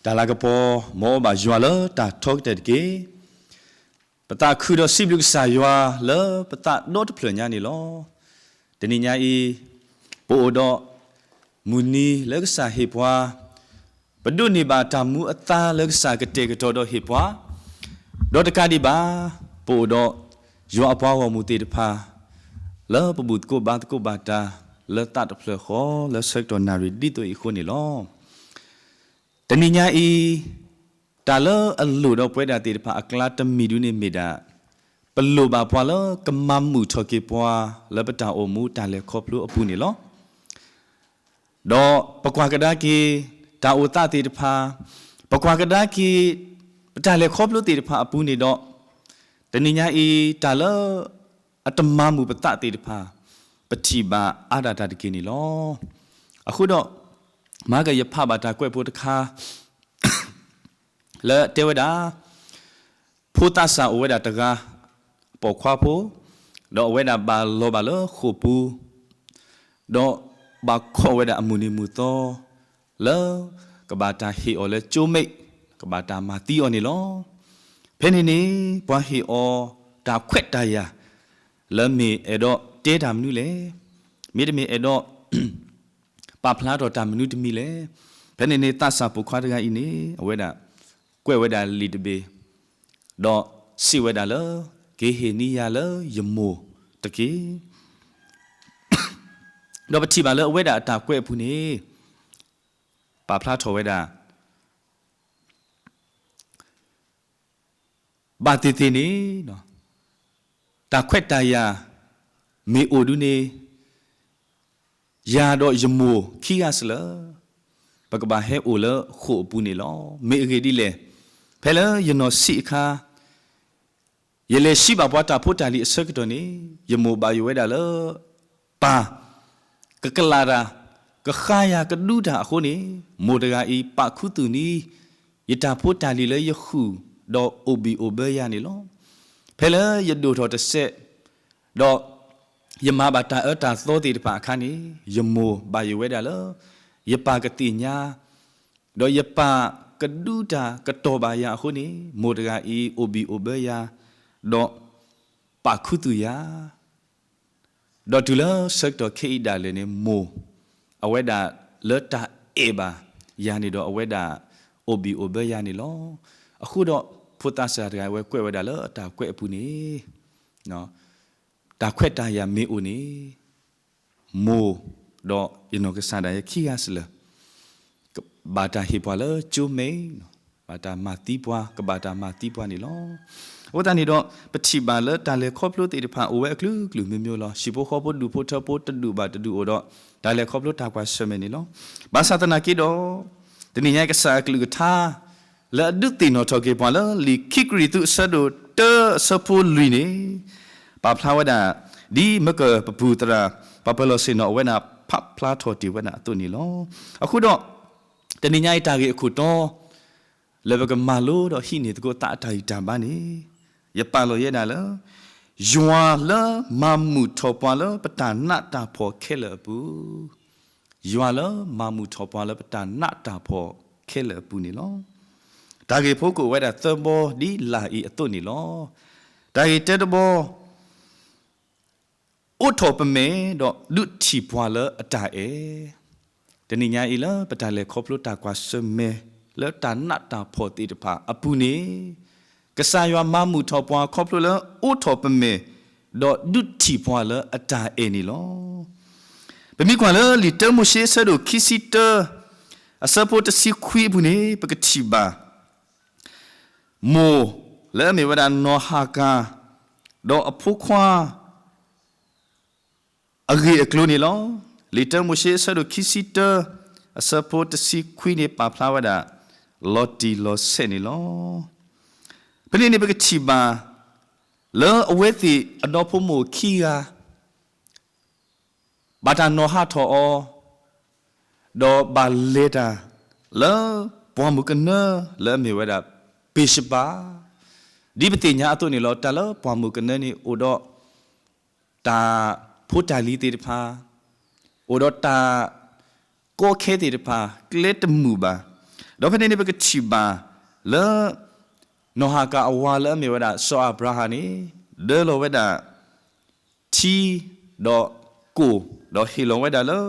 တၢ်လၤကပီၤ မ်အီၣ်ဘၣ်ယွၤလၢတၢ်ထီကတၢၢ်တက့ၢ်. ပသးခုဒီးစံးဘျုးကစၢ်ယွၤလၢပသးဒီတဖျၢၣ်ညါန့ၣ်လီၤ. တနံၤညါအံၤ ပအိၣ်ဒီးမုၢ်နံၤလၢကစၢ်ဟ့ၣ်ပှၤ, ပဒိးန့ၢ်ဘၣ်တၢ်မူအသါလၢကစၢ်ကတဲာ်ကတီၤဒီးဟ့ၣ်ပှၤ, ဒီးတကးဒံးဘၣ် ပအိၣ်ဒီးယွၤအပှၤဂီၢ်မုၢ်သ့ၣ်တဖၣ် လၢပဘူၣ်သကိးဘါသကိးဘၣ်တၢ် လၢသးတဖျၢၣ်ဃီ လၢဆၢကတီၢ်နၣ်ရံၣ်ဒ်သိးအံၤအဃိန့ၣ်လီၤ. တနံၤညါအံၤ တၢ်လၢအလိၣ်ဒီးပဝဲဒၣ်သ့ၣ်တဖၣ်အကျါတမံၤဒုန့ၣ်မ့ၢ်ဒၣ် ပလိၣ်ဘၣ်ပှၤလၢကမၤမုာ်ထီၣ်က့ၤပှၤလၢပတၢ်အိၣ်မူတၢ်လဲၤခီဖျိအပူၤန့ၣ်လီၤ. ဒီးပကွၢ်ကဒါက့ၤ တၢ်အိၣ်သးသ့ၣ်တဖၣ်, ပကွၢ်ကဒါက့ၤ ပတၢ်လဲၤခီဖျိသ့ၣ်တဖၣ်အပူၤန့ၣ်ဒီး တနံၤညါအံၤ တၢ်လၢအတမၤမုာ်ပသးသ့ၣ်တဖၣ် ပထံၣ်ဘၣ်အါဒၣ်တၢ်တက့ၢ်န့ၣ်လီၤ. အဃိဒီး မၤကယဖးဘၣ်တၢ်ကွဲးဖိတခါ လၢတဲဝဲဒၣ်, ဖိသးစၢ်အိၣ်ဝဲဒၣ်တဂၤ ပိာ်ခွါဖိ, ဒီးအဝဲဒၣ်ဘၣ်လီၤဘၣ်လၢဃိာ်ပူၤ, ဒီးဘၣ်ခိးဝဲဒၣ်အမုၢ်နံၤမုၢ်သီ လၢကဘၣ်တၢ်ဟ့ၣ်အီၤလၢကၠိမ့ၣ်, ကဘၣ်တၢ်မၤသံအီၤန့ၣ်လီၤ. ဖဲန့ၣ်န့ၣ် ပှၤဟ့ၣ်အီၤတၢ်ခွဲးတၢ်ယာ် လၢမ့ၢ်အဲၣ်ဒိးတဲတၢ်မနုၤလဲၣ်, မ့တမ့ၢ်အဲၣ်ဒိး ပာ်ဖျါထီၣ်တၢ်မနုၤတမံၤလဲၣ်. ဖဲန့ၣ်န့ၣ် သးစၢ်ပိာ်ခွါတဂၤအံၤန့ၣ် အဝဲဒၣ် ကွဲးဝဲဒၣ်လံာ်တဘ့ၣ်, ဒီးစံးဝဲဒၣ်လၢ ကဟ့ၣ်နံၤယၤလၢယမိၢ်တက့ၢ်. ဒီးပထံၣ်ဘၣ်လၢအဝဲဒၣ်အတၢ်ကွဲးအပူၤန့ၣ် ပာ်ဖျါထီၣ်ဝဲဒၣ် ဘၣ်သ့ၣ်သ့ၣ်န့ၣ် တၢ်ခွဲးတၢ်ယာ် မ့ၢ်အိၣ်ဒုန့ၣ် ယၤဒီးယမိၢ်ခံဂၤစ့ၢ်လၢ ပကဘၣ်ဟဲအိၣ်လၢဃိာ်အပူၤန့ၣ်လီၤ. မ့ၢ်အဂ့ၢ်ဒ်လဲၣ်, ဖဲလၢယနီၢ်ဆံးအခါ ယလဲၤဆံးဘၣ်ပှၤတၢ်ဖိတၢ်လံၤအဆၢကတီၢ်န့ၣ် ယမိၢ်ဘၣ်ယိၣ်ဝဲဒၣ်လၢ ပၢ် ကကလးတၢ်, ကဃါယၤကဒူတၢ်အဃိန့ၣ် မိၢ်တဂၤအံၤ ပာ်ခူသူၣ်န့ၢ် ယတၢ်ဖိတၢ်လံၤလၢယဃုာ် ဒီးအိၣ်ဘံၣ်အိၣ်ဘၢယၤန့ၣ်လီၤ. ဖဲလၢယဒိၣ်ထီၣ်တစဲး ဒီးယမၤဘၣ်တၢ်အၢတၢ်သီသ့ၣ်တဖၣ်အခါန့ၣ် ယမိၢ်ဘၣ်ယိၣ်ဝဲဒၣ်လၢ ယပၢ်ကသ့ၣ်ညါ ဒီးယပၢ်ကဒူတၢ်ကတီၢ်ဘၣ်ယၤအဃိန့ၣ် မိၢ်တဂၤအံၤ အိၣ်ဘံၣ်အိၣ်ဘၢယၤ ဒီးပာ်ခူသူၣ်ယၤ ဒီးတုၤလၢဆၢကတီၢ်ခဲအံၤဒၣ်လဲာ်န့ၣ် မိၢ် အဝဲဒၣ်လၢတၢ်အဲၣ်ဘၣ်ယၤန့ၣ်ဒီး အဝဲဒၣ်အိၣ်ဘံၣ်အိၣ်ဘၢယၤန့ၣ်လီၤ. အဃိဒီး ဖိသးစၢ်တဂၤ အဝဲကွဲးဝဲဒၣ်လၢအတၢ်ကွဲးအပူၤန့ၣ် တၢ်ခွဲးတၢ်ယာ်မ့ၢ်အိၣ်န့ၣ် မိၢ် ဒီးယနီၢ်ကစၢ်ဒၣ်ယဲခံဂၤစ့ၢ်လၢ ဘၣ်တၢ်ဟ့ၣ်ပှၤလၢကၠိမ့ၣ်, ဘၣ်တၢ်မၤသံပှၤ, ကဘၣ်တၢ်မၤသံပှၤန့ၣ်လီၤ. အဃိသတးန့ၣ်ဒီး ပထံၣ်ဘၣ်လၢတၢ်လဲၤခီဖျိသ့ၣ်တဖၣ် အိၣ်ဝဲအကလုာ်ကလုာ်မ့ၢ်မ့ၢ်လီၤ. ဟံၣ်ဖိဃီဖိ ဒူၣ်ဖိထၢဖိ တဒူၣ်ဘၣ်တဒူၣ်အိၣ်ဒီး တၢ်လဲၤခီဖျိတၢ်ကွၢ်ဆၢၣ်မဲာ်န့ၣ်လီၤ. ဘၣ်ဆၣ်သနာ်က့ဒီး တနံၤညါကစၢ်အကလုၢ်ကထါ လၢအဒုးသ့ၣ်နီၣ်ထီၣ်က့ၤပှၤလၢ လံာ်ခံကရံၣ်သူးအဆၢဒိၣ်တၢအဆၢဖိလွံၢ်န့ၣ် ပာ်ဖျါဝဲဒၣ် ဒ်မၢကၢၢ်ပပူၤသရၣ် ပှၤပၢၤလီၢ်ဆ့ၣ်နီၤ အဝဲဒၣ်ဖးဖျါထီၣ်တ့ၢ်ဝဲဒၣ်အသိးန့ၣ်လီၤ. အဃိဒီး တနံၤညါအံၤတၢ်ဂ့ၢ်အခိၣ်တီ လၢပကမၤလိဒီးဟံးန့ၢ်သကိးသးအတၢ်ဂံၢ်တၢ်ဘါန့ၣ် ယပာ်လီၤယဲဒၣ်လၢ ယွၤလၢမၤမုာ်ထီၣ်ပှၤလၢပတၢ်နးတၢ်ဖှီၣ်ခဲလၢာ်အပူၤ, ယွၤလၢမၤမုာ်ထီၣ်ပှၤလၢပတၢ်နးတၢ်ဖှီၣ်ခဲလၢာ်အပူၤန့ၣ်လီၤ. တၢ်ဂ့ၢ်ဖိကအိၣ်ဝဲဒၣ်သၢဘီဒ်လာ်အံၤအသိးန့ၣ်လီၤ. တၢ်ဂ့ၢ်တၢတဘီ အိးထီၣ်ပမဲာ်ဒီးဒုးထံၣ်ပှၤလၢအတၢ်အဲၣ်, တနံၤညါအံၤလၢပတၢ်လဲၤခီဖျိတၢ်ကွၢ်ဆၢၣ်မဲာ် လၢတၢ်နးတၢ်ဖှီၣ်သ့ၣ်တဖၣ်အပူၤန့ၣ် ကစၢ်ယွၤမၤမုာ်ထီၣ်ပှၤခီဖျိလၢအိးထီၣ်ပမဲာ် ဒီးဒုးထံၣ်ပှၤလၢအတၢ်အဲၣ်န့ၣ်လီၤ. ပမ့ၢ်ကွၢ်လၢလံာ်တၢမိၤၡ့အဆၢဒိၣ်ခံဆံတၢ အဆၢဖိတဆံခွံအပူၤန့ၣ် ပကထံၣ်ဘၣ် မိၢ်လၢအမ့ၢ်ဝဲဒၣ်နီၢ်ဟၤကၤ ဒီးအဖိခွါ အဂ့ၢ်အကျိၤန့ၣ်လီၤ. လံာ်တၢမိၤၡ့အဆၢဒိၣ်ခံဆံတၢ အဆၢဖိတဆံခွံန့ၣ် ပာ်ဖျါဝဲဒၣ် လီၤတံၢ်လီၤဆဲးန့ၣ်လီၤ. ဖဲန့ၣ်န့ၣ် ပကထံၣ်ဘၣ် လၢအဝဲသ့ၣ်အဒီဖိမိၢ်ခံဂၤ ဘၣ်တၢ်နီၤဟးထီၣ်အီၤ, ဒီးဘၣ်လဲၤတၢ်လၢပှၢ်မုၢ်ကနၢလၢအမ့ၢ်ဝဲဒၣ် ဘ့ၣ်ၡဘၤ, ဒ်ပသ့ၣ်ညါအသိးန့ၣ်လီၤ. တၢ်လၢပှၢ်မုၢ်ကနၢန့ၣ် အိၣ်ဒီးတၢ်ဖိတၢ်လံၤသ့ၣ်တဖၣ်, အိၣ်ဒီးတၢ်ကီခဲသ့ၣ်တဖၣ် ကျဲတမုာ်ဘၣ်. ဒီးဖဲန့ၣ်န့ၣ် ပကထံၣ်ဘၣ်လၢ နီၢ်ဟၤကၤအဝၤလၢအမ့ၢ်ဝဲဒၣ် စီၤအၤဘြၤဟၣ်န့ၣ် ဒၢလီၤဝဲဒၣ် ထံ ဒီးကိၢ် ဒီးဟ့ၣ်လီၤဝဲဒၣ်လၢ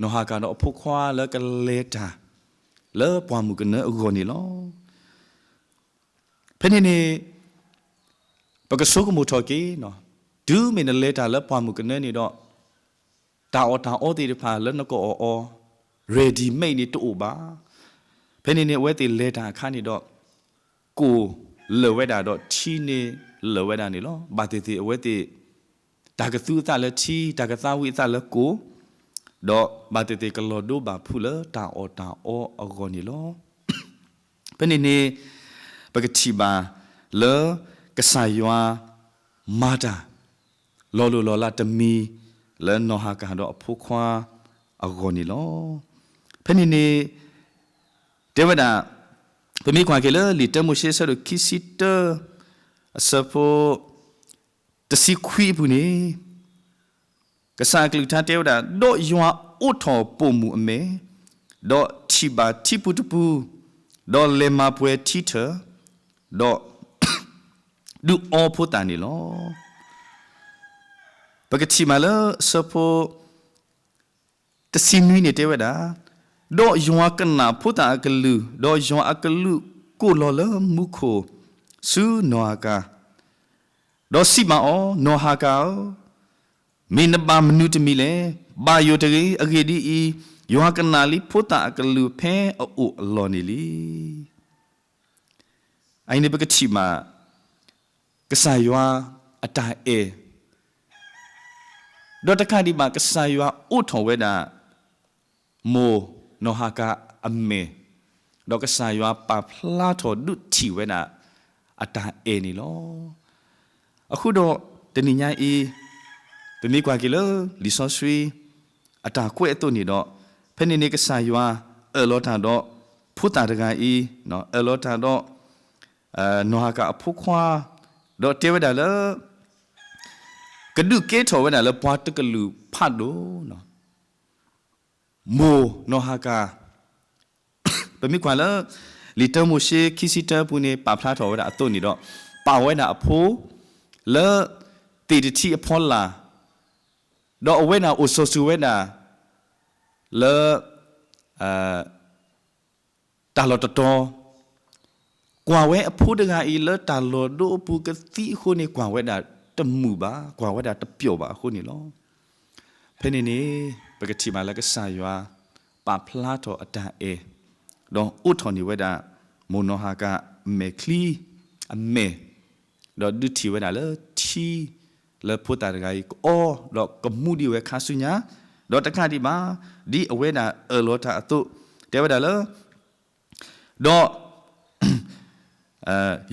နီၢ်ဟၤကၤဒီးအဖိခွါလၢကလဲၤတၢ် လၢပှၢ်မုၢ်ကနၢအဂီၢ်န့ၣ်လီၤ. ဖဲန့ၣ်န့ၣ် ပကဆိကမိၣ်ထီၣ်က့ၤ, တုၤမ့ၢ်နလဲၤတၢ်လၢပှၢ်မုၢ်ကနၢန့ၣ်ဒီး တၢ်အီၣ်တၢ်အီသ့ၣ်တဖၣ်လၢနကအီၣ်အီၤ ready made န့ၣ်တအိၣ်ဘၣ်. ဖဲန့ၣ်န့ၣ် အဝဲသ့ၣ်လဲၤတၢ်အခါန့ၣ်ဒီး ကိၢ်လၢာ်ဝဲဒၣ်ဒီးထံန့ၣ်လၢာ်ဝဲဒၣ်န့ၣ်လီၤ. ဘၣ်သ့ၣ်သ့ၣ်အဝဲသ့ၣ် တၢ်ကသူအသးလၢထံ, တၢ်ကသါဝံအသးလၢကိၢ်, ဒီးဘၣ်သ့ၣ်သ့ၣ်ကလီၤဒိဘၣ်ဖုးလၢတၢ်အီၣ်တၢ်အီအဂီၢ်န့ၣ်လီၤ. ဖဲန့ၣ်န့ၣ် ပကထံၣ်ဘၣ်လၢ ကစၢ်ယွၤမၤတၢ် လီၤလိၢ်လီၤလးတမံၤ လၢနီၢ်ဟၤကၤဒီးအဖိခွါအဂီၢ်န့ၣ်လီၤ. ဖဲန့ၣ်န့ၣ် တဲဝဲဒၣ်, ပမ့ၢ်ကွၢ်က့ၤလၢလံာ်တၢမိၤၡ့အဆၢဒိၣ်ခံဆံတၢ အဆၢဖိ တဆံခွံအပူၤန့ၣ် ကစၢ်အကလုၢ်ကထါတဲဝဲဒၣ်, ဒီးယွၤအိးထီၣ်ပိာ်မုၣ်အမဲာ်, ဒီးထံၣ်ဘၣ်ထံပူၤတပူၤ, ဒီးလဲၤမၤပှဲၤထံထၢၣ်, ဒီး ဒုးအီဖိသၣ်န့ၣ်လီၤ. ပကထံၣ်မးလၢအဆၢဖိ တဆံနွံန့ၣ်တဲဝဲဒၣ်, ဒီးယွၤကနၣ်ဖိသၣ်အကလုၢ်, ဒီးယွၤအကလူးကိၢ်လီၤလၢမူခိၣ်ဆူနီၢ်ဟၤကၤ, ဒီးစံးဘၣ်အီၤ, နီၢ်ဟၤကၤဧၢ, မ့ၢ်နဘၣ်မနုၤတမံၤလဲၣ်. ဘၣ်ယိၣ်တဂ့ၤ, အဂ့ၢ်ဒ်အံၤ, ယွၤကနၣ်လံဖိသၣ်အကလုၢ်ဖဲအအိၣ်အလီၢ်န့ၣ်လံ. အအံၤန့ၣ်ပကထံၣ်မး ကစၢ်ယွၤအတၢ်အဲၣ်, ဒီးတကးဒံးဘၣ် ကစၢ်ယွၤအိးထီၣ်ဝဲဒၣ် မိၢ်နီၢ်ဟၤကၤအမဲာ်, ဒီးကစၢ်ယွၤပာ်ဖျါထီၣ်ဒုးထံၣ်ဝဲဒၣ် အတၢ်အဲၣ်န့ၣ်လီၤ. အဃိဒီးတနံၤညါအံၤ ပမ့ၢ်ကွၢ်က့ၤလၢလံာ်စီဆှံ အတၢ်ကွဲးအသိးန့ၣ်ဒီး ဖဲန့ၣ်န့ၣ်ကစၢ်ယွၤအၢၣ်လီၤတၢ်ဒီး ဖိသၣ်တဂၤအံၤ, အၢၣ်လီၤတၢ်ဒီး နီၢ်ဟၤကၤအဖိခွါ, ဒီးတဲဝဲဒၣ်လၢ ကဒုးကဲထီၣ်ဝဲဒၣ်လၢပှၤတကလုာ်ဖးဒိၣ်, မိၢ်နီၢ်ဟၤကၤ, ပမ့ၢ်ကွၢ်လၢ လံာ်တၢမိၤၡ့ခံဆံတၢအပူၤန့ၣ် ပာ်ဖျါထီၣ်ဝဲဒၣ်အသိးန့ၣ်ဒီး ပာ်ဝဲဒၣ်အဖိ လၢသ့ၣ်တထံအဖီလာ်, ဒီးအဝဲဒၣ်အိၣ်စီၤစုၤဝဲဒၣ် လၢ တၢ်လီၢ်တတီၤ, ကွၢ်ဝဲအဖိတဂၤအံၤလၢတၢ်လီၢ်ဒိအပူၤကသံအဃိန့ၣ် ကွၢ်ဝဲဒၣ်တမုာ်ဘၣ်, ကွၢ်ဝဲဒၣ်တပျီာ်ဘၣ်အဃိန့ၣ်လီၤ. ဖဲန့ၣ်န့ၣ် ပကထံၣ်မးလၢကစၢ်ယွၤ ပာ်ဖျါထီၣ်အတၢ်အဲၣ်, ဒီးအိးထီၣ်န့ၢ်ဝဲဒၣ် မိၢ်နီၢ်ဟၤကၤအမဲာ်ချံ, အမဲာ်, ဒီးဒုးထံၣ်ဝဲဒၣ်လၢထံ လၢဖိသၣ်တဂၤအံၤကအီ, ဒီးကမူဒံးဝဲခါဆူညါ, ဒီးတကးဒံးဘၣ်, ဒ်အဝဲဒၣ်အၢၣ်လီၤတၢ်အသိး, တဲဝဲဒၣ်လၢ ဒီး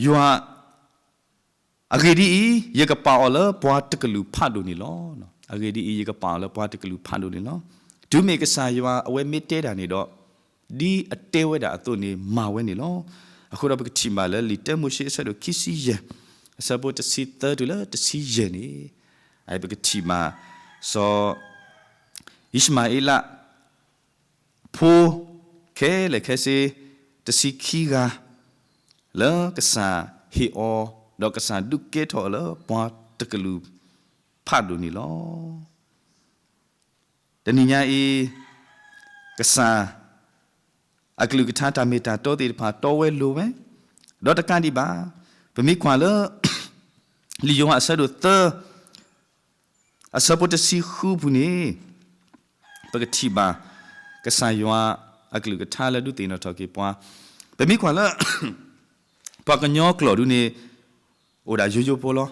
ယွၤ, အဂ့ၢ်ဒ်အံၤ, ယကပာ်အီၤလၢပှၤတကလုာ်ဖးဒိၣ်န့ၣ်လီၤ. အဂ့ၢ်ဒ်အံၤ, ယကပာ်အီၤလၢပှၤတကလုာ်ဖးဒိၣ်န့ၣ်လီၤ. တုၤမ့ၢ်ကစၢ်ယွၤအဝဲမ့ၢ်တဲတၢ်န့ၣ်ဒီး, ဒ်အတဲဝဲဒၣ်အသိးန့ၣ်မၤဝဲန့ၣ်လီၤ. အဃိဒီးပကထံၣ်မးလၢလံာ်တၢမိၤၡ့အဆၢဒိၣ်ခံဆံယဲၢ်, အဆၢဖိတဆံသၢတုၤလၢတဆံယဲၢ်န့ၣ်, ပကထံၣ်မး, စီၤ ယံၡမၤအ့လး ဖိ ခဲလၢာ်ခဲဆ့ တဆံခံဂၤ လၢကစၢ်ဟ့ၣ်အီၤ, ဒီးကစၢ်ဒုးကဲထီၣ်အီၤလၢပှၤတကလုာ်ဖးဒိၣ်န့ၣ်လီၤ. တနံၤညါအံၤ, ကစၢ် အကလုၢ်ကထါတၢ်မ့ၢ်တၢ်တီသ့ၣ်တဖၣ်တီဝဲလိၤဝဲ, ဒီးတကးဒံးဘၣ်, ပမ့ၢ်ကွၢ်လၢ လံာ်ယိၤဟၣ်အဆၢဒိၣ်သၢ အဆၢဖိတဆံဃုပူၤန့ၣ်, ပကထံၣ်ဘၣ် ကစၢ်ယွၤအကလုၢ်ကထါလၢဒုးသ့ၣ်နီၣ်ထီၣ်က့ၤပှၤ, ပမ့ၢ်ကွၢ်လၢ ပှၤကညီကျိာ်ဒုန့ၣ် အိၣ်ဒၣ်ယိယိဖိလီၤ.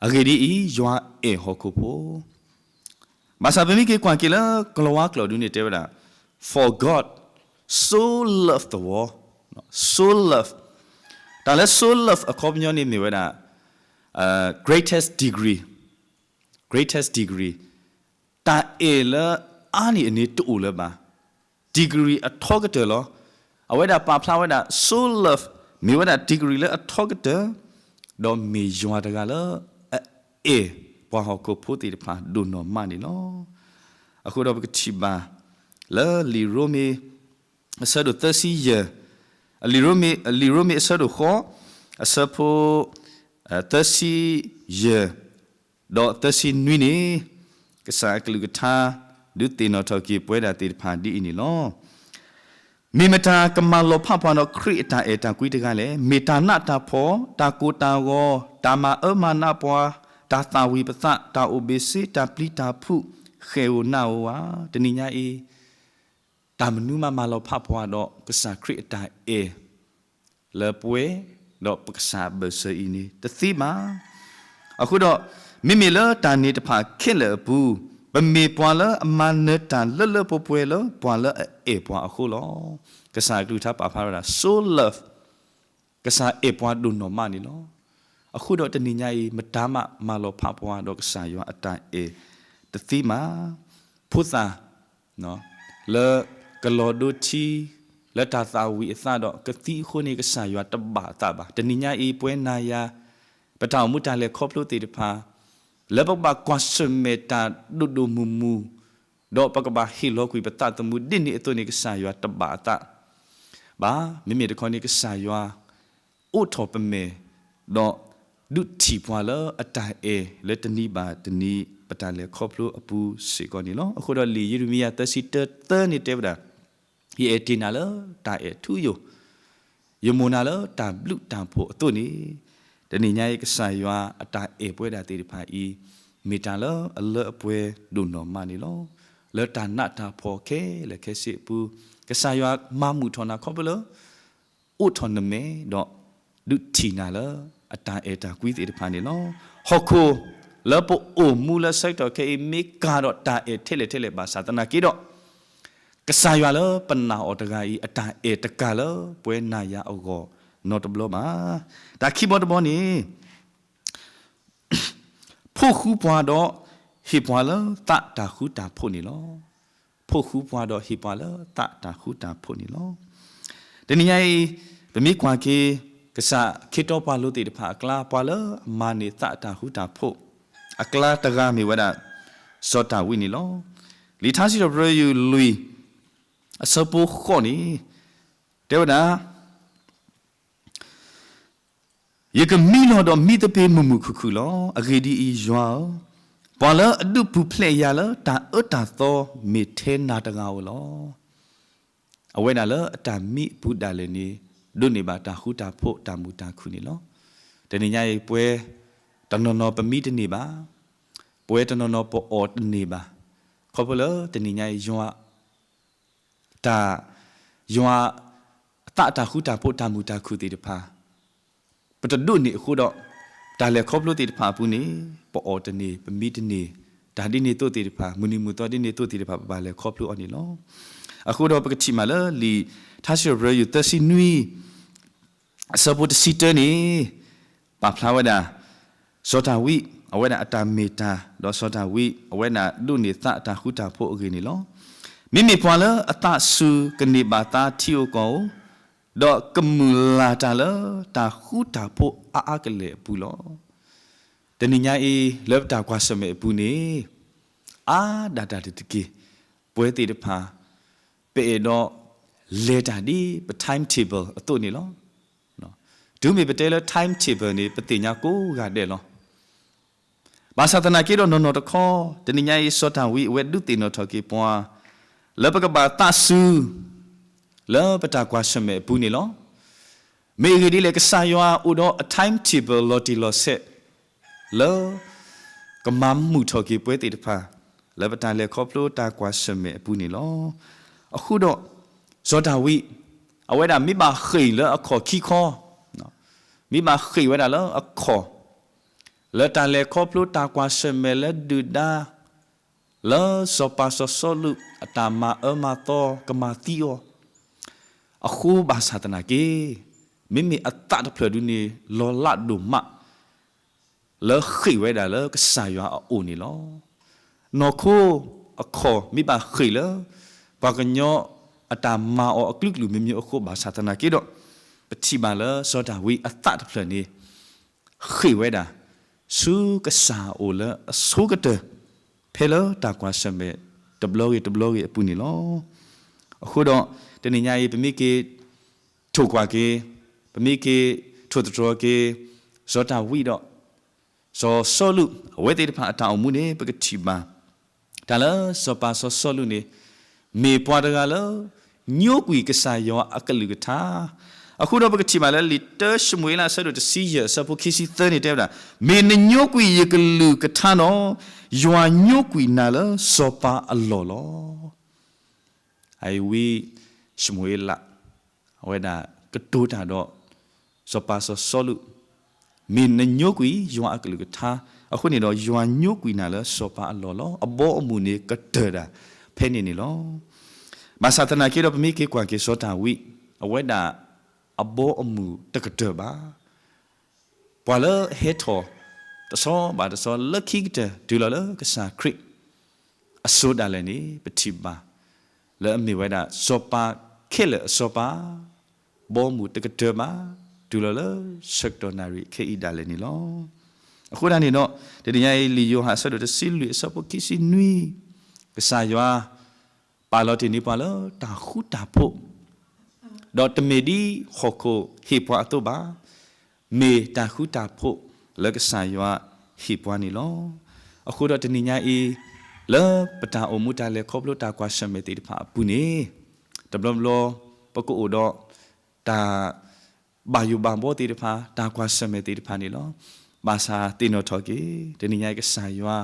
အဂ့ၢ်ဒ်အံၤ, ယွၤအဲၣ်ဟီၣ်ခိၣ်ဖိ. ဘၣ်ဆၣ်ပမ့ၢ်က့ၤကွၢ်က့ၤလၢကလၤဝါကျိာ်ဒုန့ၣ်တဲဝဲဒၣ်, For God so loved the world, so love, တၢ်လၢ so love အခီပညီန့ၣ်မ့ၢ်ဝဲဒၣ် greatest degree, greatest degree, တၢ်အဲၣ်လၢအါန့ၢ်အန့ၣ်တအိၣ်လၢၤဘၣ်, degree အထီကတၢၢ်လီၤ. အဝဲဒၣ်ပာ်ဖျါဝဲဒၣ် so love မ့ၢ်ဝဲဒၣ် degree လၢအထီကတၢၢ်, ဒီးမ့ၢ်ယွၤတဂၤလၢအအဲၣ်ပှၤဟီၣ်ခိၣ်ဖိသ့ၣ်တဖၣ်ဒိၣ်နီၢ်မးန့ၣ်လီၤ. အဃိဒီးပကထံၣ်ဘၣ် လၢလံာ်ရိမ့ၤ အဆၢဒိၣ်သၢဆံယဲၢ်, အလံာ်ရိမ့ၤ အလံာ်ရိမ့ၤအဆၢဒိၣ်ဃိး, အဆၢဖိ သၢဆံယဲၢ် ဒီးသၢဆံနွံန့ၣ်, ကစၢ်အကလုၢ်ကထါ ဒုးသ့ၣ်နီၣ်ထီၣ်က့ၤပဝဲဒၣ်သ့ၣ်တဖၣ်ဒ်အံၤန့ၣ်လီၤ. မ့ၢ်မတၤကမၤလီၤဖးပှၤဒီးခရံာ်အတၢ်အဲၣ်တၢ်ကွံတဂၤလဲၣ်. မ့ၢ်တၢ်နးတၢ်ဖှီၣ်, တၢ်ကိၢ်တၢ်ဂီၤ, တၢ်မၤအၢမၤနးပှၤ, တၢ်သၣ်ဝံၤပသး, တၢ်အိၣ်ဘ့ၣ်ဆ့, တၢ်ပျံၤတၢ်ဖုး, ဃဲၣ်ဧိၤနးဧိၤဧါ. တနံၤညါအံၤ တၢ်မနုၤမးမၤလီၤဖးပှၤဒီးကစၢ်ခရံာ်အတၢ်အဲၣ် လၢပဝဲ ဒီးပကစၢ်အဘၢၣ်စၢၤအံၤန့ၣ် တသ့ဘၣ်. အဃိဒီး မ့မ့ၢ်လၢတၢ်န့ၣ်တဖၣ်ခဲလၢာ်အပူၤ, ပမ့ၢ်ပှၤလၢအမၤနၢၤတၢ်လၢလၢပှဲၤပှဲၤလၢပှၤလၢအအဲၣ်ပှၤအဃိလီၤ. ကစၢ်အကလုၢ်ကထါပာ်ဖျါဝဲဒၣ် so love ကစၢ်အဲၣ်ပှၤဒိၣ်နီၢ်မးန့ၣ်လီၤ. အဃိဒီးတနံၤညါအံၤ မတၤမးမၤလီၤဖးပှၤဒီးကစၢ်ယွၤအတၢ်အဲၣ်တသ့မး. ဖိသၣ် လၢကလီၤဒိထံ လၢတၢ်သၣ်ဝံၤအသးဒီးကသံအဃိန့ၣ် ကစၢ်ယွၤတဘၣ်အသးဘၣ်. တနံၤညါအံၤ ပဝဲနၤယၤ ပတၢ်အိၣ်မူတၢ်လဲၤခီဖျိသ့ၣ်တဖၣ် လၢပကဘၣ်ကွၢ်ဆၢၣ်မဲာ်တၢ်ဒိၣ်ဒိၣ်မုၢ်မုၢ် ဒီးပကဘၣ်ဟ့ၣ်လီၤကွံာ်ပသးသမူဒ်န့ၣ်အသိးန့ၣ် ကစၢ်ယွၤတဘၣ်အသးဘၣ်. မ့မ့ၢ်တခီန့ၣ် ကစၢ်ယွၤ အိးထီၣ်ပမဲာ် ဒီးဒုးထံၣ်ပှၤလၢအတၢ်အဲၣ်လၢတနံၤဘၣ်တနံၤ ပတၢ်လဲၤခီဖျိအပူၤစ့ၢ်ကီးန့ၣ်လီၤ. အဃိဒီးလံာ်ယံးရမံယၤသၢဆံတၢသၢန့ၣ်တဲဝဲဒၣ်, ယအဲၣ်တ့ၢ်နၤလၢတၢ်အဲၣ်ထူယိာ်, ယမိၢ်နၤလၢတၢ်ဘျုးတၢ်ဖှိၣ်အသိးန့ၣ်, တနံၤညါအံၤ ကစၢ်ယွၤအတၢ်အဲၣ်ပဝဲဒၣ်သ့ၣ်တဖၣ်အံၤ မ့ၢ်တၢ်လၢအလၢအပှဲၤဒိၣ်နီၢ်မးန့ၣ်လီၤ. လၢတၢ်နးတၢ်ဖှီၣ်ခဲလၢာ်ခဲဆ့အပူၤ, ကစၢ်ယွၤမၤမုာ်ထီၣ်နၤခီဖျိလၢ အိးထီၣ်နမဲာ်ဒီး ဒုးထံၣ်နၤလၢအတၢ်အဲၣ်တၢ်ကွံသ့ၣ်တဖၣ်န့ၣ်လီၤ. ဟီၣ်ခိၣ်လၢပအိၣ်မူလၢဆၢကတီၢ်ခဲအံၤ မ့ၢ်ကၤဒီးတၢ်အဲၣ်ထဲလဲၣ်ထဲလဲၣ်ဘၣ်ဆၣ်သနာ်က့ဒီး ကစၢ်ယွၤလၢပနာ်အီၤတဂၤအံၤ အတၢ်အဲၣ်တကၤလၢပဝဲနၤယၤအဂီၢ်နီတဘျီဘၣ်. တၢ်ခံဘီတဘီန့ၣ် ဖှိၣ်ဃူပှၤဒီးဟ့ၣ်ပှၤလၢသးတၢ်ဃူတၢ်ဖိးန့ၣ်လီၤ. ဖှိၣ်ဃူပှၤဒီးဟ့ၣ်ပှၤလၢသးတၢ်ဃူတၢ်ဖိးန့ၣ်လီၤ. တနံၤညါအံၤ ပမ့ၢ်ကွၢ်က့ၤ ကစၢ်ခ့တီပှၤလိၤသ့ၣ်တဖၣ်အကျါ ပှၤလၢအမၤန့ၢ်သးတၢ်ဃူတၢ်ဖိး အကျါတဂၤမ့ၢ်ဝဲဒၣ် စီၤဒၤဝံးန့ၣ်လီၤ. လံာ်ထါစံးထီၣ်ပတြၢၤ ယူၢ်လွံၢ် အဆၢဖိဃိးန့ၣ် တဲဝဲဒၣ် ယကမံလီၤဒီးမံသပ့ၤမုာ်မုာ်ခုၣ်ခုၣ်လီၤ. အဂ့ၢ်ဒ်အံၤ, ယွၤဧၢ, ပှၤလၢအဒုးပူၤဖျဲးယၤလၢတၢ်အၢတၢ်သီ မ့ၢ်ထဲနၤတဂၤဧိၤလီၤ. အဝဲဒၣ်လၢအတၢ်မံအပူၤဒၣ်လဲာ်န့ၣ် ဒိးန့ၢ်ဘၣ်တၢ်ဃူတၢ်ဖိးတၢ်မုာ်တၢ်ခုၣ်န့ၣ်လီၤ. တနံၤညါအံၤ ပဝဲတနီၤနီၤပမံတန့ၢ်ဘၣ်, ပဝဲတနီၤနီၤပအီၣ်တန့ၢ်ဘၣ်. ခီဖျိလၢတနံၤညါအံၤ ယွၤ တၢ် ယွၤအသးတၢ်ဃူတၢ်ဖိးတၢ်မုာ်တၢ်ခုၣ်သ့ၣ်တဖၣ် ပတဒိးန့ၢ်အဃိဒီး တၢ်လဲၤခီဖျိသ့ၣ်တဖၣ်အပူၤန့ၣ် ပအီၣ်တန့ၢ် ပမံတန့ၢ် တၢ်ဒ်န့ၣ်အသိးသ့ၣ်တဖၣ် မုၢ်နံၤမုၢ်သီဒ်န့ၣ်အသိးသ့ၣ်တဖၣ် ပဘၣ်လဲၤခီဖျိအီၤန့ၣ်လီၤ. အဃိဒီးပကထံၣ်မးလၢလံာ်ထါစံးထီၣ်ပတြၢၤ ယူၢ်သၢဆံနွံ အဆၢဖိတဆံတၢန့ၣ် ပာ်ဖျါဝဲဒၣ် စီၤဒၤဝံး အဝဲဒၣ်အတၢ်မ့ၢ်တၢ် ဒီးစီၤဒၤဝံး အဝဲဒၣ်ဒိးန့ၢ်သးအတၢ်ဃူတၢ်ဖိးအဂ့ၢ်န့ၣ်လီၤ. မ့မ့ၢ်ပှၤလၢအသးစူၤကန့ၢ်ဘၣ်သါထံဧိၤကီၢ်ဧိၤ, ဒီးကမုၢ်လၢ်တၢ်လၢတၢ်ဃူတၢ်ဖိးအါအါကလဲာ်အပူၤလီၤ. တနံၤညါအံၤ လၢပတၢ်ကွၢ်ဆၢၣ်မဲာ်အပူၤန့ၣ် အါဒၣ်တၢ်တက့ၢ်, ပဝဲသ့ၣ်တဖၣ် ပအဲၣ်ဒိးလဲၤတၢ်ဒ်ပ timetable အသိးန့ၣ်လီၤ. တုၤမ့ၢ်ပတဲလၢ timetable န့ၣ် ပသ့ၣ်ညါကိးဂၤဒဲးလီၤ. ဘၣ်ဆၣ်သနာ်က့ဒီးနီၢ်နီၢ်တခီ တနံၤညါအံၤ စီၤဒၤဝံးအဝဲဒုးသ့ၣ်နီၣ်ထီၣ်က့ၤပှၤ လၢပကဘၣ်သးစူၤ လၢပတၢ်ကွၢ်ဆၢၣ်မဲာ်အပူၤန့ၣ်လီၤ. မ့ၢ်အဂ့ၢ်ဒ်လဲၣ် ကစၢ်ယွၤအိၣ်ဒီးအ timetable လီၤတံၢ်လီၤဆဲး လၢ ကမၤမုာ်ထီၣ်က့ၤပဝဲသ့ၣ်တဖၣ် လၢပတၢ်လဲၤခီဖျိတၢ်ကွၢ်ဆၢၣ်မဲာ်အပူၤန့ၣ်လီၤ. အဃိဒီး စီၤဒၤဝံး အဝဲဒၣ်မ့ၢ်ဘၣ်ဃ့ၢ်လၢအခီၣ်ခံခီ မ့ၢ်ဘၣ်ဃ့ၢ်ဝဲဒၣ်လၢအခီၣ် လၢတၢ်လဲၤခီဖျိတၢ်ကွၢ်ဆၢၣ်မဲာ်လၢဒုၣ်ဒါ လၢစီၤပၤစီၤစီလူး အတၢ်မၤအၢမၤသီကမၤသံအီၤ အဃိဘၣ်ဆၣ်သနာ်က့ မ့မ့ၢ်အသးတဖျၢၣ်ဒုန့ၣ် လီၤလးဒိၣ်မး လၢဃ့ၢ်ဝဲဒၣ်လၢကစၢ်ယွၤအအိၣ်န့ၣ်လီၤ. နီၢ်ခိအခီၣ်မ့ၢ်ဘၣ်ဃ့ၢ်လၢ ပှၤကညီအတၢ်မၤအီၤအကလုာ်ကလုာ်မ့ၢ်မ့ၢ်အဃိဘၣ်ဆၣ်သနာ်က့ဒီး ပထံၣ်ဘၣ်လၢစီၤဒၤဝံးအသးတဖျၢၣ်န့ၣ် ဃ့ၢ်ဝဲဒၣ် ဆူကစၢ်အအိၣ်လၢအဆိကတၢၢ် ဖဲလၢတၢ်ကွၢ်ဆၢၣ်မဲာ်တဘျီဂ့ၤတဘျီဂ့ၤအပူၤန့ၣ်လီၤ. အဃိဒီး တနံၤညါအံၤ ပမ့ၢ်က့ၤထိၣ်ကွၢ်က့ၤ, ပမ့ၢ်က့ၤထိၣ်သတြီၤက့ၤ စီၤဒၤဝံးဒီး စီၤစီလူး အဝဲသ့ၣ်တဖၣ်အတၢ်အိၣ်မူန့ၣ် ပကထံၣ်ဘၣ် တၢ်လၢစီၤပၤစီၤစီလူးန့ၣ် မ့ၢ်ပှၤတဂၤလၢ ညိကွံာ်ကစၢ်ယွၤအကလုၢ်ကထါ, အဃိဒီးပကထံၣ်ဘၣ်လၢလံာ်တၢၡမူၤအ့လး အဆၢဒိၣ်တဆံယဲၢ် အဆၢဖိခံဆံသၢန့ၣ်တဲဝဲဒၣ်, မ့ၢ်နညိကွံာ်ယကလုၢ်ကထါဒီး ယွၤညိကွံာ်နၤလၢစီၤပၤအလီၢ်လီၤ. အဝံၡမူၤအ့လး အဝဲဒၣ်ကတိၤတၢ်ဒီး စီၤပၤစီၤစီလူး, မ့ၢ်နညိကွံာ်ယွၤအကလုၢ်ကထါ, အဃိန့ၣ်ဒီး ယွၤညိကွံာ်နၤလၢစီၤပၤအလီၢ်လီၤ. အဘီအမုၢ်န့ၣ်ကတၢၢ်ဒၣ်ဖဲန့ၣ်န့ၣ်လီၤ. ဘၣ်ဆၣ်သနာ်က့ဒီး ပမ့ၢ်က့ၤကွၢ်က့ၤစီၤဒၤဝံး, အဝဲဒၣ်အဘီအမုၢ်တကတၢၢ်ဘၣ်. ပှၤလၢအဟဲထီၣ်တဆီဘၣ်တဆီ လၢခံကတၢၢ်တုၤလီၤလၢကစၢ်ခရံာ်အစိၤဒၣ်လဲာ်န့ၣ် ပထံၣ်ဘၣ် လၢအမ့ၢ်ဝဲဒၣ် စီၤပၤခဲလၢာ်အစီၤပၤ, ဘီမုၢ်တကတၢၢ်ဘၣ်, တုၤလီၤလၢဆၢကတီၢ်နၣ်ရံၣ်ခဲအံၤဒၣ်လဲာ်န့ၣ်လီၤ. အဃိဒၣ်န့ၣ်ဒီး တနံၤညါအံၤ လံာ်ယိၤဟၣ်အဆၢဒိၣ်တဆံလွံၢ်အဆၢဖိခံဆံနွံ, ကစၢ်ယွၤ ပာ်လီၤတ့ၢ်န့ၢ်ပှၤလၢတၢ်ဃူတၢ်ဖိး, ဒီးတမ့ၢ်ဒ်ဟီၣ်ခိၣ်ဟ့ၣ်ပှၤအသိးဘၣ်, မ့ၢ်တၢ်ဃူတၢ်ဖိးလၢကစၢ်ယွၤဟ့ၣ်ပှၤန့ၣ်လီၤ. အဃိဒီးတနံၤညါအံၤ လၢပတၢ်အိၣ်မူတၢ်လဲၤခီဖျိတၢ်ကွၢ်ဆၢၣ်မဲာ်သ့ၣ်တဖၣ်အပူၤန့ၣ်, တဘျီဘျီ ပကအိၣ်ဒီးတၢ် ဘၣ်ယိၣ်ဘၣ်ဘီသ့ၣ်တဖၣ်, တၢ်ကွၢ်ဆၢၣ်မဲာ်သ့ၣ်တဖၣ်န့ၣ်လီၤ. ဘၣ်ဆၣ်သ့ၣ်နီၣ်ထီၣ်က့ၤ တနံၤညါအံၤကစၢ်ယွၤ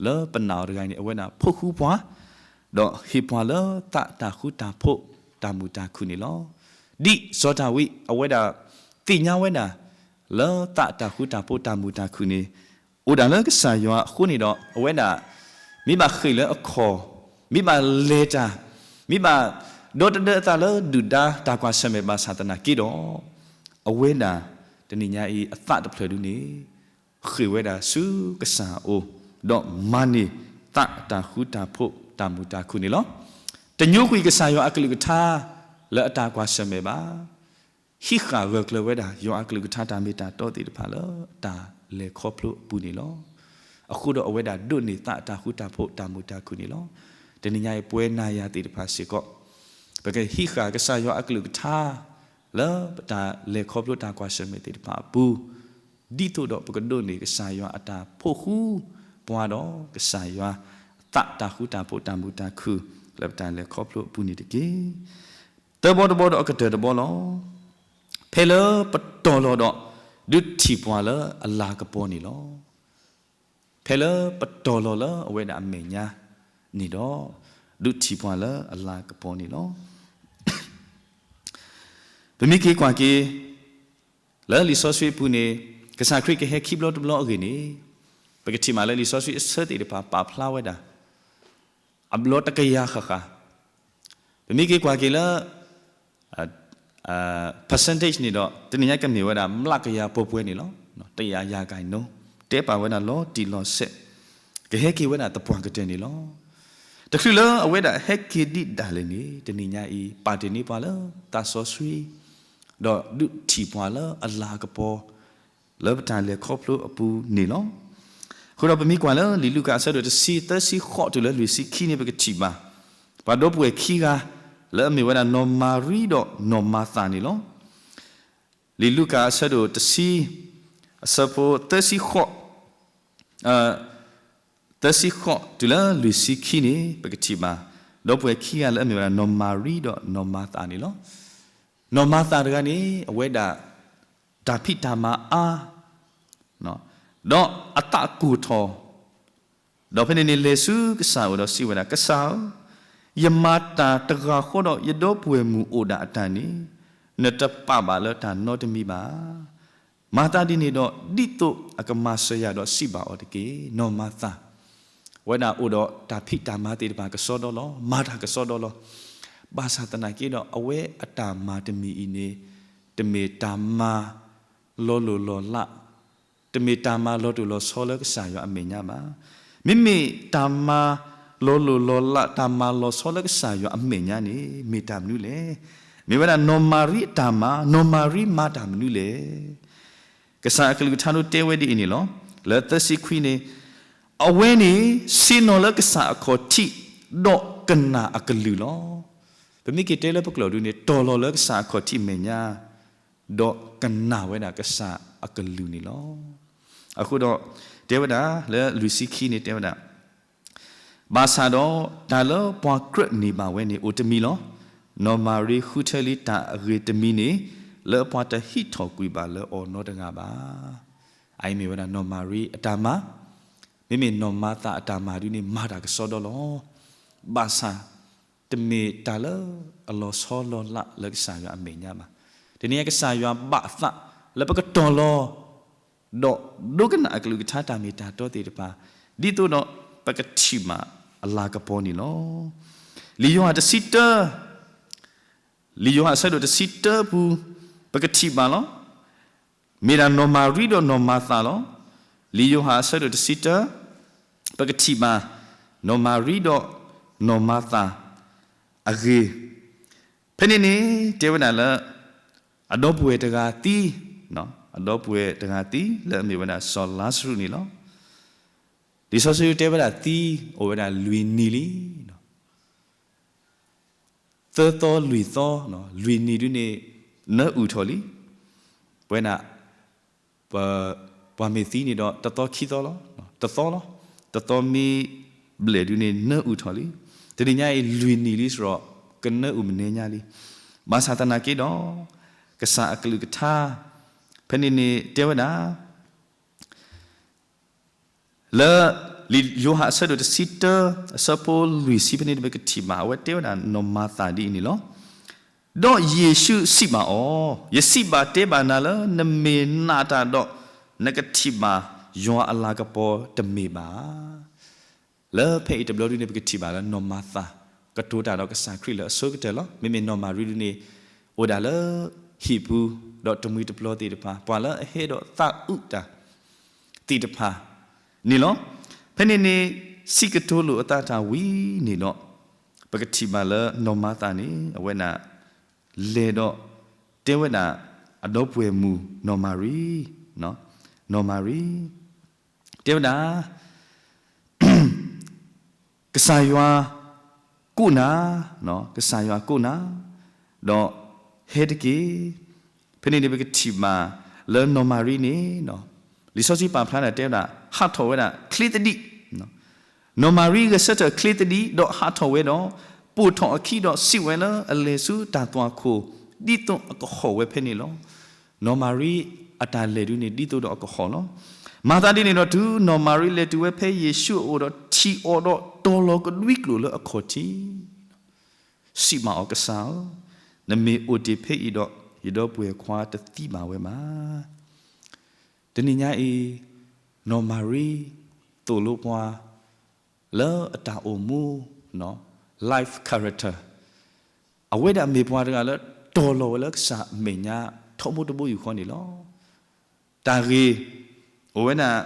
လၢပနာ်အီၤတဂၤန့ၣ် အဝဲဒၣ်ဖိဃူပှၤ, ဒီးဟ့ၣ်ပှၤလၢသးတၢ်ဃူတၢ်ဖိးတၢ်မုာ်တၢ်ခုၣ်န့ၣ်လီၤ. ဒ်စီၤဒၤဝံး အဝဲဒၣ်သ့ၣ်ညါဝဲဒၣ် လၢသးတၢ်ဃူတၢ်ဖိးတၢ်မုာ်တၢ်ခုၣ်န့ၣ် အိၣ်ဒၣ်လၢကစၢ်ယွၤအဃိန့ၣ်ဒီး အဝဲဒၣ် မ့ၢ်ဘၣ်ဃ့ၢ်လၢအခီၣ်, မ့ၢ်ဘၣ်လဲၤတၢ်, မ့ၢ်ဘၣ်ဒီတဒၢအသးလၢဒုၣ်ဒါတၢ်ကွၢ်ဆၢၣ်မဲာ်ဘၣ်ဆၣ်သနာ်က့ဒီး အဝဲဒၣ် တနံၤညါအံၤအသးတဖျၢၣ်ဒုန့ၣ် ဃ့ၢ်ဝဲဒၣ်ဆူကစၢ်အအိၣ်, ဒီးမၤန့ၢ်သးတၢ်ဃူတၢ်ဖိးတၢ်မုာ်တၢ်ခုၣ်န့ၣ်လီၤ. တညိကွံာ်ကစၢ်ယွၤအကလုၢ်ကထါလၢအတၢ်ကွၢ်ဆၢၣ်မဲာ်ဘၣ်. ဟံးဃာ်ဂၢၢ်ကျၢၤဝဲဒၣ် ယွၤအကလုၢ်ကထါတၢ်မ့ၢ်တၢ်တီသ့ၣ်တဖၣ်လၢတၢ်လဲၤခီဖျိအပူၤန့ၣ်လီၤ. အဃိဒီးအဝဲဒၣ်ဒိးန့ၢ်သးတၢ်ဃူတၢ်ဖိးတၢ်မုာ်တၢ်ခုၣ်န့ၣ်လီၤ. တနံၤညါအံၤပဝဲနၤယၤသ့ၣ်တဖၣ်စ့ၢ်ကီး ပကဟံးဃာ်ကစၢ်ယွၤအကလုၢ်ကထါ လၢပတၢ်လဲၤခီဖျိတၢ်ကွၢ်ဆၢၣ်မဲာ်သ့ၣ်တဖၣ်အပူၤ ဒ်သိးဒီးပကဒိးန့ၢ်ကစၢ်ယွၤအတၢ်ဖိဃူပှၤဒီးကစၢ်ယွၤ သးတၢ်ဃူတၢ်ဖိးတၢ်မုာ်တၢ်ခုၣ် လၢပတၢ်လဲၤခီဖျိအပူၤန့ၣ်တက့ၢ်. သၢဘီတဘီဒီးအကတၢၢ်တဘီလီၤ. ဖဲလၢပတီၢ်လီၤဒီး ဒုးထံၣ်ပှၤလၢအလၤကပီၤန့ၣ်လီၤ. ဖဲလၢပတီၢ်လီၤလၢအဝဲဒၣ်အမဲာ်ညါန့ၣ်ဒီး ဒုးထံၣ်ပှၤလၢအလၤကပီၤန့ၣ်လီၤ. ပမ့ၢ်က့ၤကွၢ်က့ၤ လၢလံာ်စီဆှံအပူၤန့ၣ် ကစၢ်ခရံာ်ကဟဲခံဘျီတဘျီအဂ့ၢ်န့ၣ် ပကထံၣ်မးလၢလံာ်စီဆှံအဆၢသ့ၣ်တဖၣ်ပာ်ဖျါဝဲဒၣ် အဘျီတကယၤဃၣ်ဃၣ်, ပမ့ၢ်က့ၤကွၢ်က့ၤလၢ percentage န့ၣ်ဒီး တနံၤညါကမ့ၢ်ဝဲဒၣ် မျးကယၤပှဲၤပှဲၤန့ၣ်လီၤ. တယၤယၤကၣ်နီၤ တဲပာ်ဝဲဒၣ်လီၤတံၢ်လီၤဆဲး, ကဟဲက့ၤဝဲဒၣ်သပှၢ်ကတၢၢ်န့ၣ်လီၤ. တချုးလၢအဝဲဒၣ်ဟဲက့ၤဒံးဒၣ်လဲာ်န့ၣ် တနံၤညါအံၤ ပာ်တ့ၢ်န့ၢ်ပှၤလၢသးစီဆှံ ဒီးဒုးထံၣ်ပှၤလၢအလၤကပီၤ လၢပတၢ်လဲၤခီဖျိအပူၤန့ၣ်လီၤ. အဃိဒီးပမ့ၢ်ကွၢ်လၢလံာ်လူၤကၣ်အဆၢဒိၣ် တဆံသၢဆံဃိးတုၤလၢလွံၢ်ဆံခံန့ၣ် ပကထံၣ်ဘၣ် ပှၤဒီပုၢ်ဝဲၢ်ခံဂၤ လၢအမ့ၢ်ဝဲဒၣ်နီၢ်မၤရံဒီးနီၢ်မၤသၤန့ၣ်လီၤ. လံာ်လူၤကၣ်အဆၢဒိၣ် တဆံ အဆၢဖိ သၢဆံဃိး သၢဆံဃိးတုၤလၢလွံၢ်ဆံခံန့ၣ် ပကထံၣ်ဘၣ် ဒီပုၢ်ဝဲၢ်ခံဂၤလၢအမ့ၢ်ဝဲဒၣ်နီၢ်မၤရံဒီးနီၢ်မၤသၤန့ၣ်လီၤ. နီၢ်မၤသၤတဂၤန့ၣ် အဝဲဒၣ် တၢ်ဖံးတၢ်မၤအါ ဒီးအသးကိၢ်ထီၣ်, ဒီးဖဲန့ၣ်န့ၣ်လဲၤဆူကစၢ်အအိၣ်ဒီးစံးဝဲဒၣ်, ကစၢ်ဧၢ, ယမၤတၢ်တဂၤဃီဒီး ယဒီပုၢ်ဝဲၢ်မုၣ်အိၣ်ဒၣ်အတၢ်န့ၣ် နတပာ်ဘၣ်လၢတၢ်နီတမံၤဘၣ်. မၤသးဒ်န့ၣ်ဒီး ဒ်သိးအကမၤစၢၤယၤဒီးစံးဘၣ်အီၤတက့ၢ်. နီၢ်မၤသၤ အဝဲဒၣ်အိၣ်ဒီးတၢ်ဖံးတၢ်မၤသ့ၣ်တဖၣ်ကစီဒီလီၤ, မၤတၢ်ကစီဒီလီၤ. ဘၣ်ဆၣ်သနာ်က့ဒီး အဝဲအတၢ်မၤတမံၤအံၤန့ၣ် တမ့ၢ်တၢ်မၤလီၤလိၢ်လီၤလး, တမ့ၢ်တၢ်မၤလီၤတိၢ်လီၤဆီလၢကစၢ်ယွၤအမဲာ်ညါဘၣ်. မ့မ့ၢ်တၢ်မၤလီၤလိၢ်လီၤလး တၢ်မၤလီၤဆီလၢကစၢ်ယွၤအမဲာ်ညါန့ၣ် မ့ၢ်တၢ်မနုၤလဲၣ်. မ့ၢ်ဝဲဒၣ်နီၢ်မၤရံအတၢ်မၤ, နီၢ်မၤရံမၤတၢ်မနုၤလဲၣ်. ကစၢ်အကလုၢ်ကထါဒိတဲဝဲဒ်အံၤန့ၣ်လီၤ. လၢသၢဆံခွံန့ၣ်, အဝဲန့ၣ်ဆ့ၣ်နီၤလၢကစၢ်အခီၣ်ထံး ဒီးကနၣ်အကလုၢ်လီၤ. ပမ့ၢ်က့ၤတဲလၢပကျိာ်ဒုန့ၣ် တီၤလီၤလၢကစၢ်အခီၣ်ထံးအမဲာ်ညါ, ဒီးကနာ်ဝဲဒၣ်ကစၢ်အကလုၢ်န့ၣ်လီၤ. အဃိဒီး တဲဝဲဒၣ်လၢလွံၢ်ဆံခံန့ၣ်တဲဝဲဒၣ် ဘၣ်ဆၣ်ဒီးတၢ်လၢပှၤကြၢးန့ၢ်ဘၣ်ဝဲန့ၣ်အိၣ်တမံၤလီၤ. နီၢ်မၤရံဃုထၢလံတၢ်အဂ့ၤတမံၤန့ၣ် လၢပှၤတဟံးထီၣ်ကွံာ်ဘၣ်လၢအီၤနီတဂၤဘၣ်. အအံၤမ့ၢ်ဝဲဒၣ်နီၢ်မၤရံအတၢ်မၤ, မ့မ့ၢ်နီၢ်မၤသၤအတၢ်မၤဒုန့ၣ် မၤတၢ်ကစီဒီလီၤ. ဘၣ်ဆၣ် တမ့ၢ်တၢ်လၢအလီၤဆီလီၤလးလၢကစၢ်ယွၤအမဲာ်ညါဘၣ်. တနံၤအံၤကစၢ်ယွၤဘၣ်အသးလၢပကတီၤလီၤ ဒီးဒိကနၣ်အကလုၢ်ကထါတၢ်မ့ၢ်တၢ်တီသ့ၣ်တဖၣ်, ဒ်သိးဒီးပကထံၣ်ဘၣ်အလၤကပီၤန့ၣ်လီၤ. လံာ်ယိၤဟၣ်တဆံတၢ, လံာ်ယိၤဟၣ်အဆၢဒိၣ်တဆံတၢပူၤ ပကထံၣ်ဘၣ်လီၤ. မ့ၢ်ဒၣ်နီၢ်မၤရံဒီးနီၢ်မၤသၤလီၤ. လံာ်ယိၤဟၣ်အဆၢဒိၣ်တဆံတၢ, ပကထံၣ်ဘၣ် နီၢ်မၤရံဒီးနီၢ်မၤသၤအဂ့ၢ်, ဖဲန့ၣ်န့ၣ် တဲဝဲဒၣ်လၢ အဒီပုၢ်ဝဲၢ်တဂၤသံ, အဒီပုၢ်ဝဲၢ်တဂၤသံလၢအမ့ၢ်ဝဲဒၣ်စီၤလါစရူးန့ၣ်လီၤ. လံာ်စီဆှံတဲဝဲဒၣ်သံ အိၣ်ဝဲဒၣ်လွံၢ်နံၣ်လံ. သၢသီလွံၢ်သီ, လွံၢ်နံၣ်ဒုန့ၣ် နၢအုၣ်ထီၣ်လံ. ပဝဲဒၣ် ပှၤမ့ၢ်သံန့ၣ်ဒီး တသီခံသီလီၤ, တသီလီၤ, တသီမ့ၢ်ဘျဲၣ်ဒုန့ၣ် နၢအုၣ်ထီၣ်လံ. တနံၤညါအံၤလွံၢ်နံၣ်လံစ့ၢ်ကီး ကနၢအုၣ်မနုၤညါလံ. ဘၣ်ဆၣ်သနာ်က့ဒီး ကစၢ်အကလုၢ်ကထါ ဖဲန့ၣ်န့ၣ်တဲဝဲဒၣ် လၢ လံာ်ယိၤဟၣ်အဆၢဒိၣ်တဆံတၢ အဆၢဖိလွံၢ်ဆံဖဲန့ၣ် ပကထံၣ်ဘၣ် အဝဲတဲဝဲဒၣ်နီၢ်မၤသၤဒ်အံၤန့ၣ်လီၤ. ဒီးယ့ၣ်ၡူးစံးဘၣ်အီၤ, ယစံးဘၣ်တဲဘၣ်နၤလၢ နမ့ၢ်နာ်တၢ်ဒီး နကထံၣ်ဘၣ်ယွၤအလၤကပီၤတမ့ၢ်ဘၣ်. လၢဖဲအံၤတဘျီဒုန့ၣ် ပကထံၣ်ဘၣ်လၢနီၢ်မၤသၤ ကတိၤတၢ်ဒီးကစၢ်ခရံာ်လၢအဆိကတၢၢ်လီၤ. မ့မ့ၢ်နီၢ်မၤရံဒုန့ၣ် အိၣ်ဒၣ်လၢဟံၣ်ပူၤ ဒီးတမှံၤတပျီၤသ့ၣ်တဖၣ် ပှၤလၢအဟဲဒီးသးအုးတၢ်သ့ၣ်တဖၣ်န့ၣ်လီၤ. ဖဲန့ၣ်န့ၣ် စံးကတိၤလိာ်အသးတၢ်ဝံၤန့ၣ်ဒီး ပကထံၣ်ဘၣ်လၢနီၢ်မၤသၤန့ၣ် အဝဲဒၣ် လဲၤဒီး တဲဝဲဒၣ် အဒီပုၢ်ဝဲၢ်မုၣ်နီၢ်မၤရံ, နီၢ်မၤရံ တဲဝဲဒၣ် ကစၢ်ယွၤကိးနၤ, ကစၢ်ယွၤကိးနၤ, ဒီးဟဲတက့ၢ်. ဖဲန့ၣ်န့ၣ် ပကထံၣ်ဘၣ်လၢနီၢ်မၤရံန့ၣ် လံာ်စီဆှံပာ်ဖျါဒၣ်တဲဝဲဒၣ် ဟးထီၣ်ဝဲဒၣ်ချ့သဒံး, နီၢ်မၤရံဂဲၤဆၢထၢၣ်ချ့သဒံး ဒီးဟးထီၣ်ဝဲဒီး ပိာ်ထီၣ်အခံဒီးစံးဝဲလၢအလဲၤဆူတၢ်သွၣ်ခိၣ် ဒ်သိးအကဟီၣ်ဝဲဖဲန့ၣ်လီၤ. နီၢ်မၤရံအတၢ်လဲၤဒုန့ၣ် ဒ်သိးဒီးအကဟီၣ်လီၤ. မၤသးဒ်န့ၣ်ဒီးတုၤနီၢ်မၤရံလဲၤတုၤဝဲဖဲယ့ၣ်ၡူးအအိၣ်ဒီးထံၣ်အီၤဒီးတီၤလီၤကဒွံကျိာ်လၢအခီၣ်ထံး စံးဘၣ်အီၤ ကစၢ်ဧၢ, နမ့ၢ်အိၣ်တ့ၢ်ဖဲအံၤဒီး ယဒီပုၢ်ဝဲၢ်ခွါတသံဘၣ်ဝဲဘၣ်. တနံၤညါအံၤ နီၢ်မၤရံ သိၣ်လိပှၤ လၢအတၢ်အိၣ်မူ life character အဝဲဒၣ်မ့ၢ်ပှၤတဂၤလၢတီၤလီၤဝဲလၢကစၢ်အမဲာ်ညါ ထီဘိတဘိယူၢ်ဃီန့ၣ်လီၤ. တၢ်ဂ့ၢ် အိၣ်ဝဲဒၣ်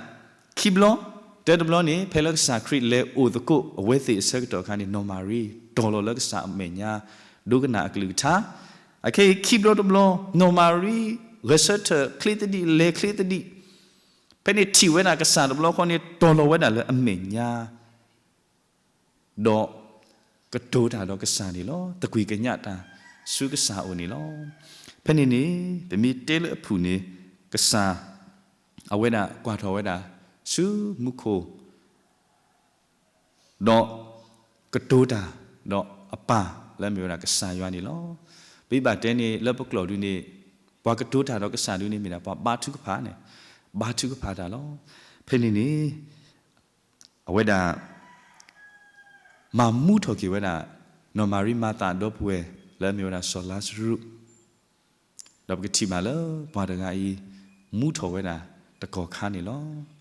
ခံဘျီ, တၢတဘျီန့ၣ် ဖဲလၢကစၢ်ခရံာ်လဲၤအိၣ်သကိးအဝဲသ့ၣ်အဆၢကတီၢ်အခါန့ၣ် နီၢ်မၤရံ တီၤလီၤလၢကစၢ်အမဲာ်ညါ ဒိကနၣ်အကလုၢ်ကထါ, အခဲအံၤခံဘျီတဘျီ နီၢ်မၤရံ ဂဲၤဆၢထၢၣ်ချ့သဒံး လဲၤချ့သဒံး ဖဲန့ၣ်ထံၣ်ဝဲဒၣ်ကစၢ်တဘျီဃီန့ၣ် တီၤလီၤဝဲဒၣ်လၢအမဲာ်ညါ ဒီးကတိၤတၢ်ဒီးကစၢ်န့ၣ်လီၤ. သကွံၢ်ကညးတၢ်ဆူကစၢ်အအိၣ်န့ၣ်လီၤ. ဖဲန့ၣ်န့ၣ် ပမ့ၢ်တဲလၢအဖုၣ်န့ၣ် ကစၢ် အဝဲဒၣ်ကွၢ်ထီၣ်ဝဲဒၣ် ဆူမူခိၣ် ဒီးကတိၤတၢ် ဒီးအပၢ်လၢအမ့ၢ်ဝဲဒၣ်ကစၢ်ယွၤန့ၣ်လီၤ. ပဘၣ်တဲန့ၣ်လၢပကျိာ်ဒုန့ၣ် ပှၤကတိၤတၢ်ဒီးကစၢ်ဒုန့ၣ်မ့ၢ်ဒၣ်ပှၤဘါထုကဖၣ်န့ၣ် ဘါထုကဖၣ်တၢ်လီၤ. ဖဲန့ၣ်န့ၣ် အဝဲဒၣ် မၤမူထီၣ်က့ၤဝဲဒၣ် နီၢ်မၤရံမၤသးအဒီပုၢ်ဝဲၢ်လၢအမ့ၢ်ဝဲဒၣ်စီၤလါစရူး ဒီးပကထံၣ်ဘၣ်လၢပှၤတဂၤအံၤ မူထီၣ်ဝဲဒၣ်တကီၢ်ခါန့ၣ်လီၤ.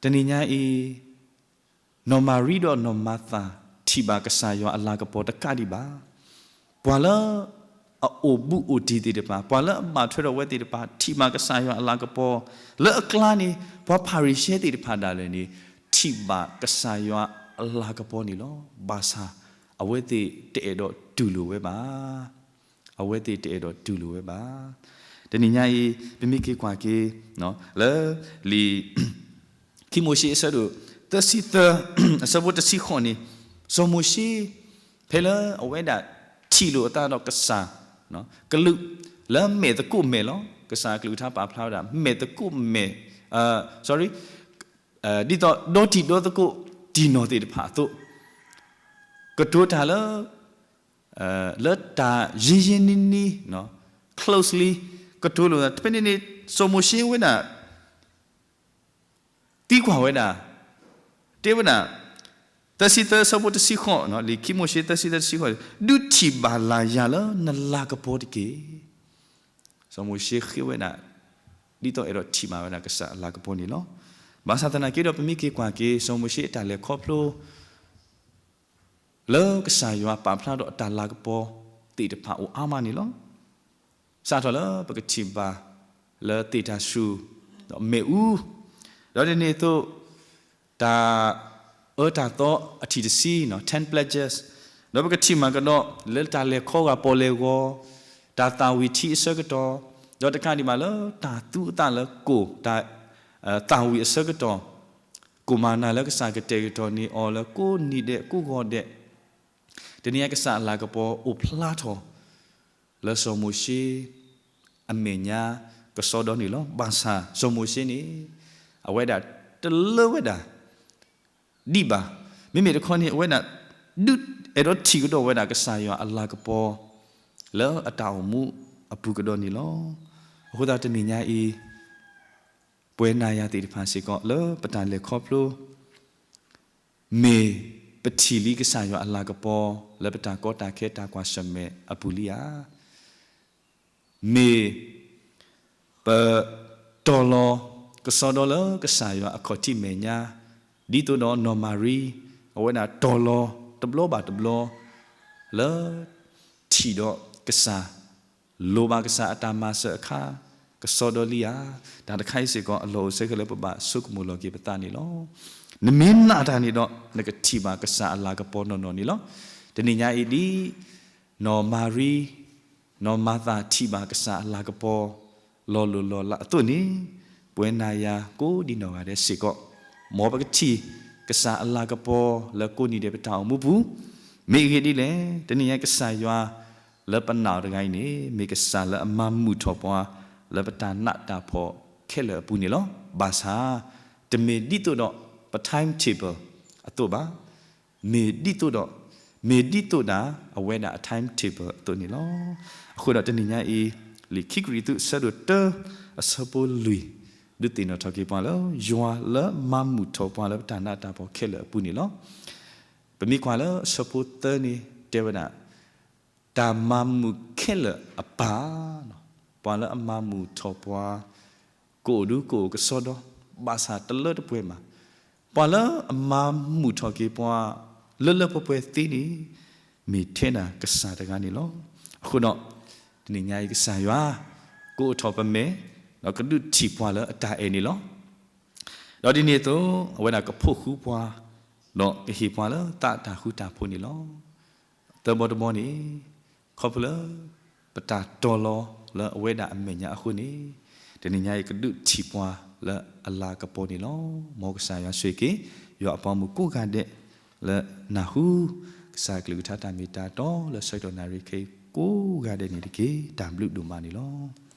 တနံၤညါအံၤ နီၢ်မၤရံဒီးနီၢ်မၤသး ထံၣ်ဘၣ်ကစၢ်ယွၤအလၤကပီၤတကးဒံးဘၣ်. ပှၤလၢအအိၣ်ဘူးအိၣ်တံၢ်သ့ၣ်တဖၣ် ပှၤလၢအဘၣ်ထွဲဒီးအဝဲသ့ၣ်တဖၣ် ထံၣ်ဘၣ်ကစၢ်ယွၤအလၤကပီၤ လၢအကျါန့ၣ် ပှၤဖၤရံၤၡဲသ့ၣ်တဖၣ်ဒၣ်လဲာ်န့ၣ် ထံၣ်ဘၣ်ကစၢ်ယွၤအလၤကပီၤန့ၣ်လီၤ. ဘၣ်ဆၣ် အဝဲသ့ၣ်တအဲၣ်ဒိးတူၢ်လိာ်ဝဲဘၣ်. အဝဲသ့ၣ်တအဲၣ်ဒိးတူၢ်လိာ်ဝဲဘၣ်. တနံၤညါအံၤ ပမ့ၢ်က့ၤကွၢ်က့ၤ လၢလံာ် ခံမိၤၡ့အဆၢဒိၣ်သၢဆံသၢ အဆၢဖိတဆံဃိးန့ၣ် စီၤမိၤၡ့ ဖဲလၢအဝဲဒၣ် ထံၣ်လိာ်အသးဒီးကစၢ်ကလုၢ် လၢမဲာ်သကိးမဲာ်လီၤ. ကစၢ်အကလုၢ်ကထါပာ်ဖျါဝဲဒၣ် မဲာ်သကိးမဲာ်, sorry, ဒ်သိးဒီတံၤဒီသကိးတံၢ်နီၢ်သ့ၣ်တဖၣ်အသိး ကတိၤတၢ်လၢ လၢတၢ်ယံၤယံၤနံၤနံၤ closely ကတိၤလိာ်သး ဖဲန့ၣ်န့ၣ် စီၤမိၤၡ့ဝဲဒၣ် သံကွၢ်ဝဲဒၣ်, တဲဝဲဒၣ်, သၢဆံသၢ အဆၢဖိတဆံဃိး, လံာ်ခံမိၤၡ့ သၢဆံသၢ တဆံဃိး, ဒုးထံၣ်ဘၣ်လၢ်ယၤလၢနလၤကပီၤတက့ၢ်. စီၤမိၤၡ့ဃ့ဝဲဒၣ် ဒ်သိးအဲၣ်ဒိးထံၣ်ဘၣ်ဝဲဒၣ်ကစၢ်အလၤကပီၤန့ၣ်လီၤ. ဘၣ်ဆၣ်သနာ်က့ဒီး ပမ့ၢ်က့ၤကွၢ်က့ၤ စီၤမိၤၡ့အတၢ်လဲၤခီဖျိ လၢကစၢ်ယွၤပာ်ဖျါဒီးအတၢ်လၤကပီၤသ့ၣ်တဖၣ်အိၣ်အါမးန့ၣ်လီၤ. စးထီၣ်လၢပကထံၣ်ဘၣ် လၢသ့ၣ်တၢ်ဆူၣ် ဒီးမ့ၣ်အူ, ဒီးဒ်န့ၣ်အသိး တၢ်အၢတၢ်သီအထံၣ်တဆံ ten pledges, ဒီးပကထံၣ်မၤကဒီး လၢတၢ်လဲၤခီဂာ်ပီၣ်လဲၣ်ဂီၤ, တၢ်သၣ်ဝံၤထံအဆၢကတီၢ်, ဒီးတကးဒံးဘၣ်လၢတၢ်သူအသးလၢကိၣ် တၢ် သၣ်ဝံၤအဆၢကတီၢ်, ကိၣ်မၤနၤလၢကစၢ်ကတဲာ်ကတီၤန့ၢ်အီၤလၢကိးနံၤဒဲးကိးဂီၤဒဲး, တနံၤအံၤကစၢ်အလၤကပီၤအိၣ်ဖျါထီၣ် လၢစီၤမိၤၡ့ အမဲာ်ညါကစီဒီန့ၣ်လီၤ. ဘၣ်ဆၣ်စီၤမိၤၡ့န့ၣ် အဝဲဒၣ်တလၢဝဲဒၣ် ဒံးဘၣ်. မ့မ့ၢ်တခီန့ၣ် အဝဲဒၣ် ဒုးအဲၣ်ဒိးထံၣ်ကဒီးဝဲဒၣ်ကစၢ်ယွၤအလၤကပီၤ လၢအတၢ်အိၣ်မူအပူၤကဒီးန့ၣ်လီၤ. အဃိသတးတနံၤညါအံၤ ပဝဲနၤယၤသ့ၣ်တဖၣ်စ့ၢ်ကီး လၢပတၢ်လဲၤခီဖျိ မ့ၢ်ပထံၣ်လံကစၢ်ယွၤအလၤကပီၤ လၢပတၢ်ကီတၢ်ခဲတၢ်ကွၢ်ဆၢၣ်မဲာ်အပူၤလံဧါ. မ့ၢ်ပတီၤလီၤကစီဒီလၢကစၢ်ယွၤအခီၣ်ထံးမဲာ်ညါ ဒ်သိးဒီးနီၢ်မၤရံ အဝဲဒၣ်တီၤလီၤတဘျီဘၣ်တဘျီ လၢ ထံၣ်ဒီးကစၢ် လိၣ်ဘၣ်ကစၢ်အတၢ်မၤစၢၤအခါ ကစီဒီလံဧါ. တၢ်တခါအံၤစ့ၢ်ကီး အလီၢ်အိၣ်ဆၢက့ၤလၢပဘၣ်ဆိကမိၣ်လီၤက့ၤပသးန့ၣ်လီၤ. နမ့ၢ်နာ်တၢ်န့ၣ်ဒီး နကထံၣ်ဘၣ်ကစၢ်အလၤကပီၤနီၢ်နီၢ်န့ၣ်လီၤ. တနံၤညါအံၤဒ် နီၢ်မၤရံ နီၢ်မၤသၤထံၣ်ဘၣ်ကစၢ်အလၤကပီၤ လီၤလိၢ်လီၤလးအသိးန့ၣ် ပဝဲနၤယၤကိးဒံနီၢ်ဂၤဒဲးစ့ၢ်ကီး မ်ပကထံၣ်ကစၢ်အလၤကပီၤလၢကိးနံၤဒဲးပတၢ်အိၣ်မူပူၤ, မ့ၢ်အဂ့ၢ်ဒ်လဲၣ်, တနံၤညါကစၢ်ယွၤလၢပနာ်အီၤတဂၤအံၤန့ၣ် မ့ၢ်ကစၢ်လၢအမၤမုာ်ထီၣ်ပှၤ လၢပတၢ်နးတၢ်ဖှီၣ်ခဲလၢာ်အပူၤန့ၣ်လီၤ. ဘၣ်ဆၣ် တမ့ၢ်ဒ်သိးဒီးပ timetable အသိးဘၣ်. မ့ၢ်ဒ်သိးဒီး မ့ၢ်ဒ်သိးဒၣ်အဝဲဒၣ်အ timetable အသိးန့ၣ်လီၤ. အဃိဒီးတနံၤညါအံၤ လံာ်ခံကရံၣ်သူး အဆၢဒိၣ်တၢ အဆၢဖိလွံၢ် ဒုးသ့ၣ်နီၣ်ထီၣ်က့ၤပှၤလၢ ယွၤလၢမၤမုာ်ထီၣ်ပှၤလၢပတၢ်နးတၢ်ဖှီၣ်ခဲလၢာ်အပူၤန့ၣ်လီၤ. ပမ့ၢ်ကွၢ်လၢအဆၢဖိသၢန့ၣ် တဲဝဲဒၣ် တၢ်မၤမုာ်ခဲလၢာ်အပၢ်, ပှၤလၢအမၤမုာ်ထီၣ်ပှၤ ကအိၣ်ဒူကအိၣ်ကစီဒီ ဘၣ်ဆၣ်တလၢတပှဲၤဘၣ်. ပှၤလၢအမၤမုာ်ထီၣ်က့ၤပှၤ လၢလၢပှဲၤပှဲၤသ့န့ၣ် မ့ၢ်ထဲဒၣ်ကစၢ်တဂၤန့ၣ်လီၤ. အဃိဒီး တနံၤညါအံၤကစၢ်ယွၤ ကအိးထီၣ်ပမဲာ် ဒီးကဒုးထံၣ်ပှၤလၢအတၢ်အဲၣ်န့ၣ်လီၤ. ဒီးဒ်န့ၣ်အသိး အဝဲဒၣ်ကဖိးဃူပှၤ ဒီးကဟ့ၣ်ပှၤလၢသးအတၢ်ဃူတၢ်ဖိးန့ၣ်လီၤ. သၢဘီတဘီန့ၣ် ခီဖျိလၢ ပတၢ်တီၤလီၤလၢအဝဲဒၣ်အမဲာ်ညါအဃိန့ၣ် တနံၤညါအံၤကဒုးထံၣ်ပှၤလၢအလၤကပီၤန့ၣ်လီၤ. မ်ကစၢ်ယွၤဆိၣ်ဂ့ၤက့ၤ ယွၤအပှၤမုၣ်ကိးဂၤဒဲး လၢနၢ်ဟူ ကစၢ်ကလုၢ်ကထါတၢ်မ့ၢ်တၢ်တီလၢဆၢကတီၢ်နၣ်ရံၣ်ခဲအံၤကိးဂၤဒဲးန့ၣ်တက့ၢ်. တၢ်ဘျုးဒိၣ်မးန့ၣ်လီၤ.